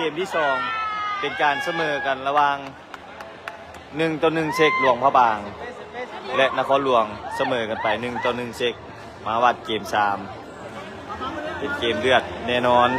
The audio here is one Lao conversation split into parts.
ກມທີສອງ ເປັນການສະເໝີກັນລະຫວ່າງ ໜຶ່ງຕໍ່ໜຶ່ງ ເຊັກ ຫຼວງພະບາງ ແລະ ນະຄອນຫຼວງ ສະເໝີກັນໄປ ໜຶ່ງຕໍ່ໜຶ່ງ ເຊັກ ມາວັດເກມສາມ ເປັນເກມເດືອດແນ່ນອນ.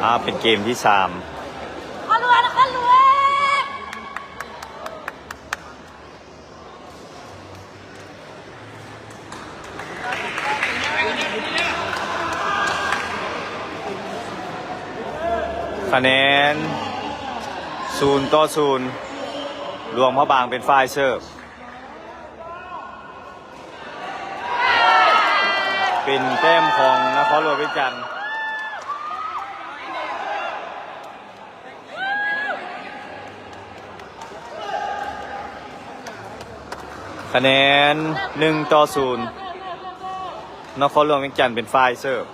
ອ່າ ເປັນເກມທີສາມ. ຄະແນນ ສູນຕໍ່ສູນ ຫຼວງພະບາງເປັນຝ່າຍເສີບ. ເປັນແຕ້ມຂອງນະຄອນຫຼວງວຽງຈັນ. ຄະແນນ ໜຶ່ງຕໍ່ສູນ ນະຄອນຫຼວງວຽງຈັນເປັນຝ່າຍເສີບ.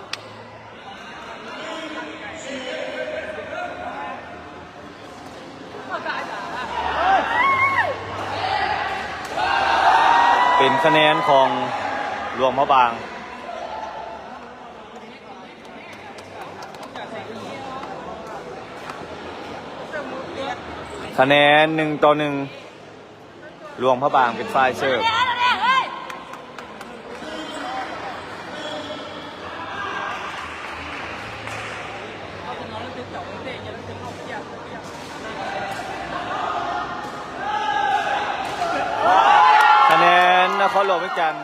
ເປັນຄະແນນຂອງຫຼວງພະບາງ. ຄະແນນ ໜຶ່ງຕໍ່ໜຶ່ງ ຫຼວງພະບາງເປັນຝ່າຍເສີບ. ຄະແນນນະຄອນຫຼວງວຽງຈັນ.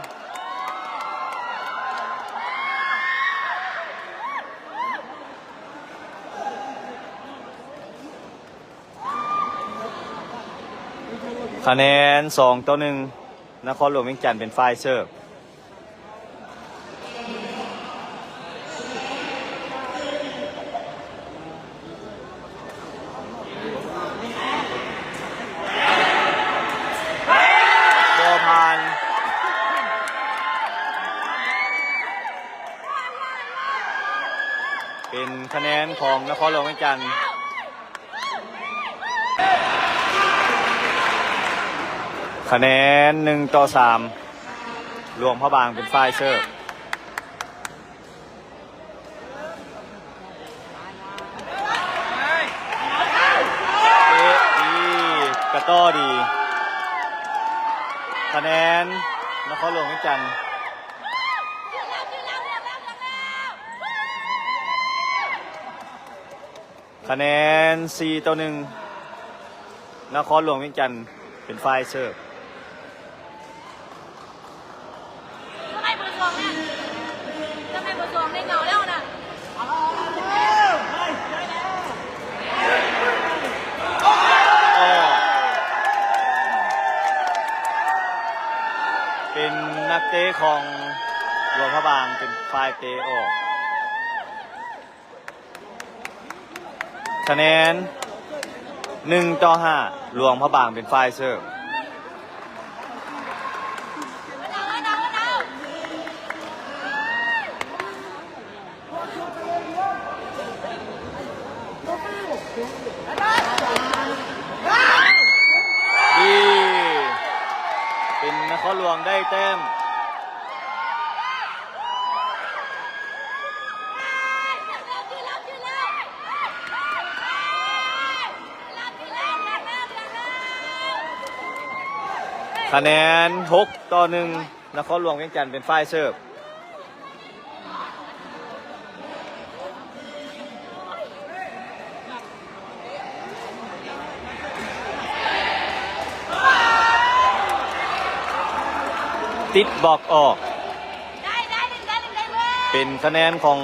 ຄະແນນ ສອງຕໍ່ໜຶ່ງ ນະຄອນຫຼວງວຽງຈັນເປັນຝ່າຍເສີບ. ບໍ່ຜ່ານ. ເປັນຄະແນນຂອງນະຄອນຫຼວງວຽງຈັນ. ຄະແນນ ໜຶ່ງຕໍ່ສາມ ຫຼວງພະບາງເປັນຝ່າຍເສີບ. ເຕະດີ ກະຕໍ່ດີ. ຄະແນນນະຄອນຫຼວງວຽງຈັນ. ຄະແນນ ສີ່ຕໍ່ໜຶ່ງ ນະຄອນຫຼວງວຽງຈັນເປັນຝ່າຍເສີບ. ເປັນນັກເຕະຂອງຫຼວງພະບາງເປັນຝ່າຍເຕະອອກ. ຄະແນນ ໜຶ່ງຕໍ່ຫ້າ ຫຼວງພະບາງເປັນຝ່າຍເສີບ. ດີ ເປັນນະຄອນຫຼວງໄດ້ແຕ້ມ. ຄະແນນ ຫົກຕໍ່ໜຶ່ງ ນະຄອນຫຼວງວຽງຈັນເປັນຝ່າຍເສີບ. ຕິດບລັອກອອກ. ເປັນຄະແນນຂອງ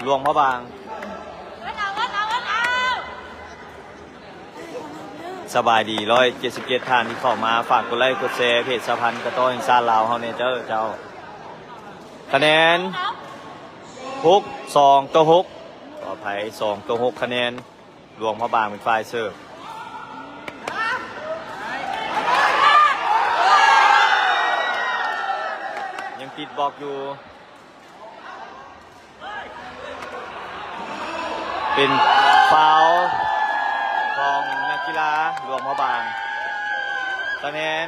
ຫຼວງພະບາງ. ສະບາຍດີ ຮ້ອຍເຈັດສິບເຈັດ ທ່ານທີ່ເຂົ້າມາ. ຝາກກົດໄລກົດແຊເພຈສະຫະພັນກະຕໍ້ແຫ່ງຊາດລາວເຮົາແດ່ເດີ້ເຈົ້າ. ຄະແນນ ຫົກ ສອງຕໍ່ຫົກ ຂໍອະໄພ ສອງຕໍ່ຫົກ ຄະແນນ ຫຼວງພະບາງເປັນຝ່າຍເສີບ. ຍັງ ຕິດບລັອກຢູ່ ເປັນຟາວຂອງນັກກິລາຫຼວງພະບາງ. ຄະແນນ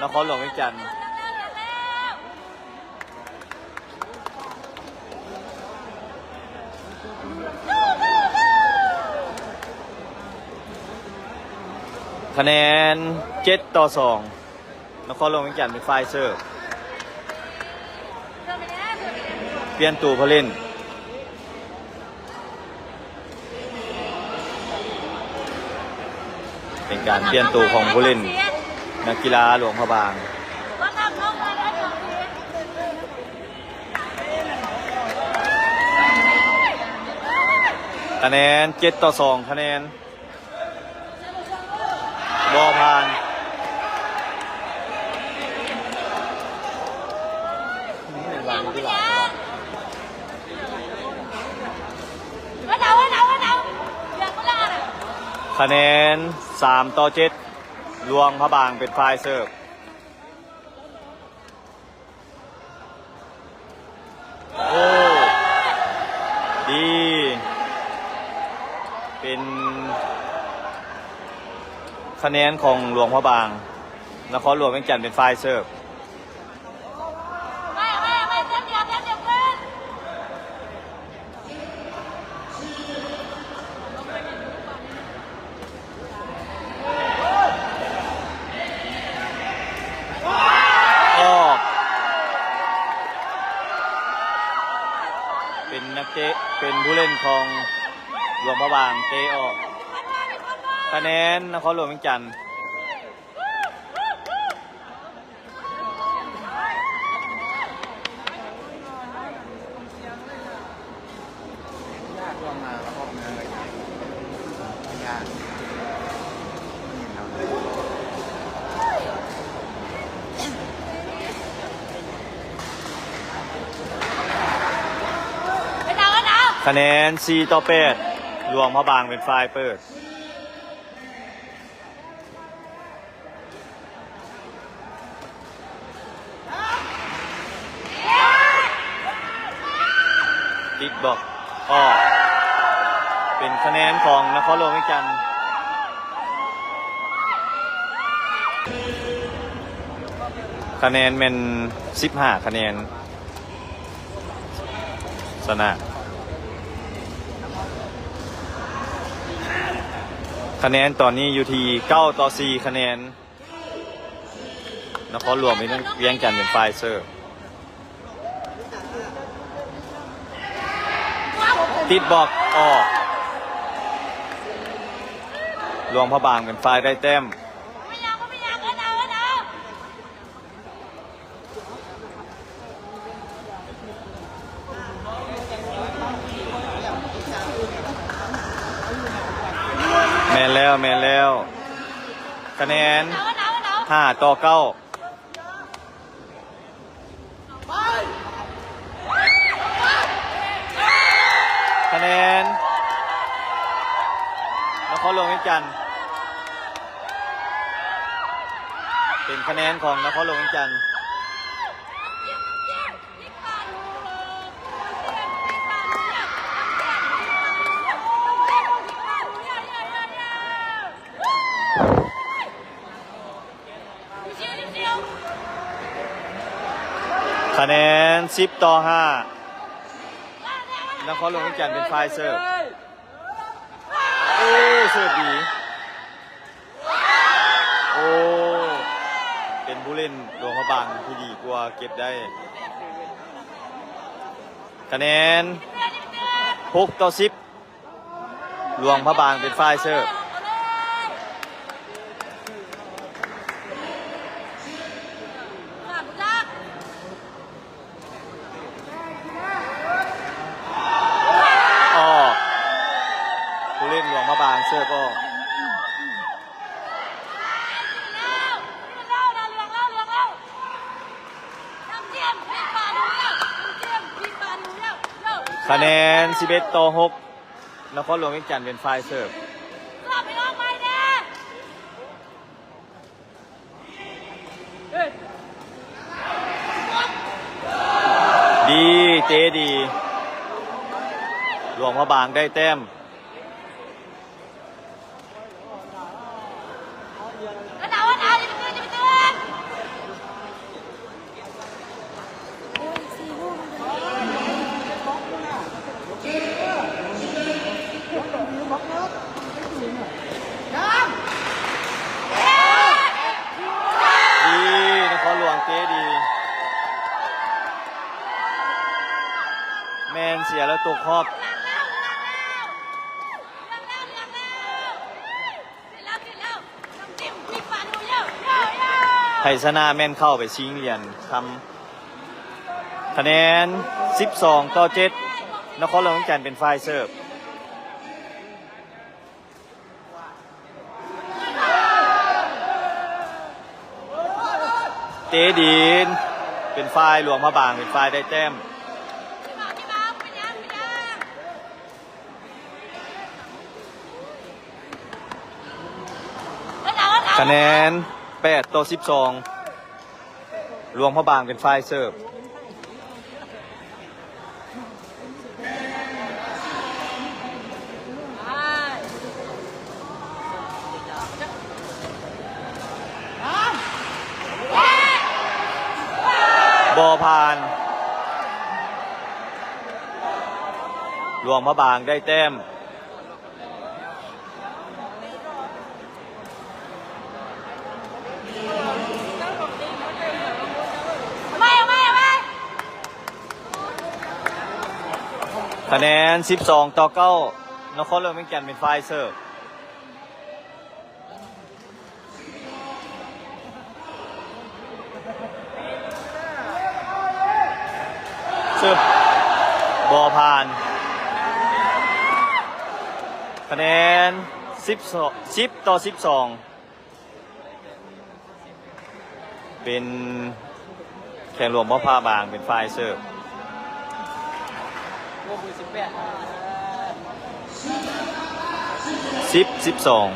ນະຄອນຫຼວງວຽງຈັນ ຄະແນນເຈັດຕໍ່ສອງ ນະຄອນຫຼວງວຽງຈັນເປັນຝ່າຍເສີບ ປ່ຽນໂຕຜູ້ຫຼິ້ນ ເປັນການປ່ຽນໂຕຂອງຜູ້ຫຼິ້ນ ນັກກິລາຫຼວງພະບາງ. ຄະແນນເຈັດຕໍ່ສອງຄະແນນ ບໍ່ຜ່ານ. ຄະແນນສາມຕໍ່ເຈັດ ຫຼວງພະບາງເປັນຝ່າຍເສີບ. ໂອ້ ດີ ເປັນຄະແນນຂອງຫຼວງພະບາງ ນະຄອນຫຼວງວຽງຈັນເປັນຝ່າຍເສີບ. ອອກ ເປັນນັກເຕະ ເປັນຜູ້ຫຼິ້ນຂອງຫຼວງພະບາງເຕະອອກ. ຄະແນນນະຄອນຫຼວງວຽງຈັນ. ຄະແນນສີ່ຕໍ່ແປດ ຫຼວງພະບາງເປັນຝ່າຍເປີດ. ຕິດບລັອກ ອອກ ເປັນຄະແນນຂອງນະຄອນຫຼວງວຽງຈັນ. ຄະແນນແມ່ນສິບຫ້າຄະແນນ. ຊະນະ ຄະແນນຕອນນີ້ຢູ່ທີ່ເກົ້າຕໍ່ສີ່ຄະແນນ. ນະຄອນຫຼວງວຽງຈັນເປັນຝ່າຍເສີບ. ຕິດບລັອກ ອອກ. ຫຼວງພະບາງເປັນຝ່າຍໄດ້ແຕ້ມ. ແມ່ນແລ້ວ ແມ່ນແລ້ວ ຄະແນນຫ້າຕໍ່ເກົ້າ. ຄະແນນນະຄອນຫຼວງວຽງຈັນ ເປັນຄະແນນຂອງນະຄອນຫຼວງວຽງຈັນ. ຄະແນນສິບຕໍ່ຫ້າ ນະຄອນຫຼວງວຽງຈັນເປັນຝ່າຍເສີບ. ໂອ້ ເສີບດີ. ໂອ້ ເປັນຜູ້ຫຼິ້ນຫຼວງພະບາງທີ່ດີກວ່າເກັບໄດ້. ຄະແນນຫົກຕໍ່ສິບ ຫຼວງພະບາງເປັນຝ່າຍເສີບ. ອອກ ຜູ້ຫຼິ້ນຫຼວງພະບາງເສີບອອກ. ຄະແນນສິບເອັດຕໍ່ຫົກ ນະຄອນຫຼວງວຽງຈັນເປັນຝ່າຍເສີບ. ດີ ເຕະດີ ຫຼວງພະບາງໄດ້ແຕ້ມ. ດີ ນະຄອນຫຼວງເຕະດີ ແມ່ນເສຍແລ້ວຕົກຮອບ. ໃຜຊະນະແມ່ນເຂົ້າໄປຊິງຫຼຽນຄຳ. ຄະແນນ ສິບສອງຕໍ່ເຈັດ ນະຄອນຫຼວງວຽງຈັນເປັນຝ່າຍເສີບ. ເຕະດີ ເປັນຝ່າຍ ຫຼວງພະບາງເປັນຝ່າຍໄດ້ແຕ້ມ. ຄະແນນ ແປດຕໍ່ສິບສອງ ຫຼວງພະບາງເປັນຝ່າຍເສີບ. ບໍ່ຜ່ານ ຫຼວງພະບາງໄດ້ແຕ້ມ. ຄະແນນ ສິບສອງຕໍ່ເກົ້າ ນະຄອນຫຼວງວຽງຈັນເປັນຝ່າຍເສີບ. ເສີບບໍ່ຜ່ານ. ຄະແນນ ສິບ ສິບຕໍ່ສິບສອງ ເປັນແຂວງຫຼວງພະບາງເປັນຝ່າຍເສີບ. ສິບ ສິບສອງ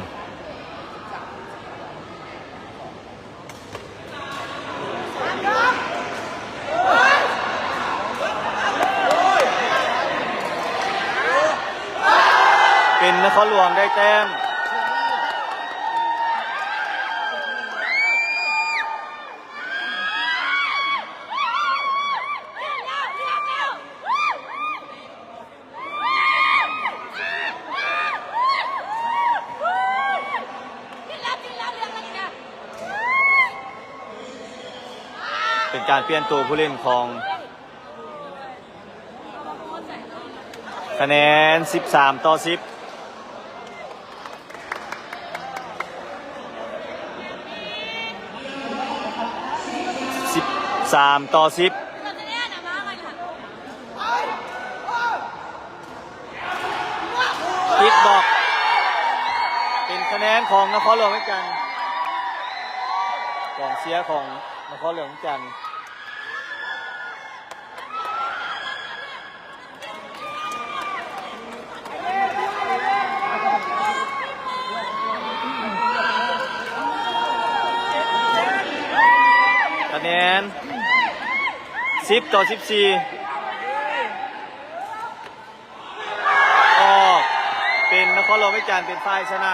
ເປັນນະຄອນຫຼວງໄດ້ແຕ້ມ. ເປັນການປ່ຽນໂຕຜູ້ຫຼິ້ນຂອງ ຄະແນນ ສິບສາມຕໍ່ສິບ ສິບສາມຕໍ່ສິບ ຕິດບລັອກ ເປັນຄະແນນຂອງນະຄອນຫຼວງວຽງຈັນ ກອງເຊຍຂອງນະຄອນຫຼວງວຽງຈັນ. ຄະແນນ ສິບຕໍ່ສິບສີ່ ອອກ ເປັນນະຄອນຫຼວງວຽງຈັນເປັນຝ່າຍຊະນະ.